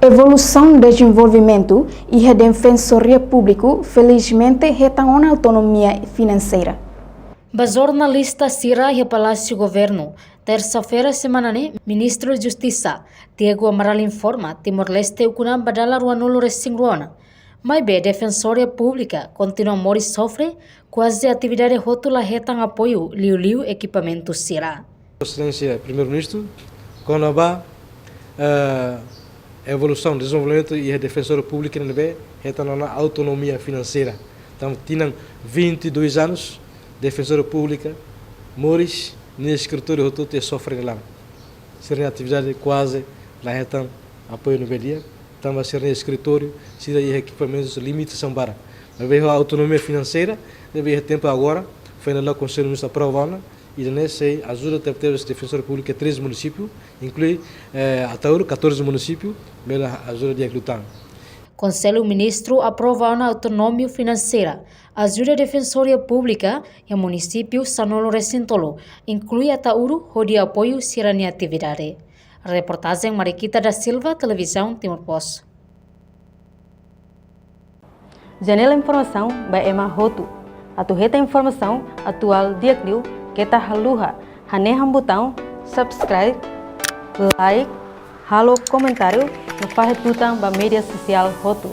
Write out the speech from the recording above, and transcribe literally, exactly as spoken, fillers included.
Evolusaun dezenvolvimentu iha Defensoria Públiku felizmente hetan ona autonomia finanseira. Ba jornalista sira iha Palásiu Governu, tersa-feira semana ne'e, Ministru Justisa, Diego Amaral informa Timor-Leste ukun an ba dala ruanulu-resin-rua ona. Maibé Defensoria Públika kontinua moris sofre, kuaze atividade hotu la hetan apoiu liuliu ekipamentu sira. Exelénsia Primeiru-Ministru, kona-ba, eh, evolusaun, dezenvolvimentu iha Defensoria Públika ne'ebé hetan ona autonomia finanseira. Tanba tinan vinte e dois anos, Defensoria Públika moris, nia eskritóriu hotu-hotu sofre ne'e laran. Sira-nia atividade kuaze la hetan apoiu ne'ebé di'ak, tanba sira-nia eskritóriu, sira iha ekipamentus limitasaun barak. Maibé ho autonomia finanseira, ne'ebé iha tempu agora, foin lala'ok Konsellu Ministru aprova ona, ida-ne'e sei ajuda tebetebes Defensoria Públika treze munisípiu, inklui, eh, Ataúru, catorze munisípiu, bele ajuda di'ak liután. Konsellu Ministru aprova ona autonomia finanseira, ajuda Defensoria Públika iha munisípiu sanulu-resin-tolu, inklui Ataúru, hodi apoiu sira-nia atividade. Reportajen Mariquita da Silva, Televizaun Timor Post. Janela informasaun ba ema hotu. Atu hetan informasaun atuál di'ak liu, keta haluha hanehan butaun subscribe, like, halo komentáriu, no fahe tutan ba média sosiál hotu.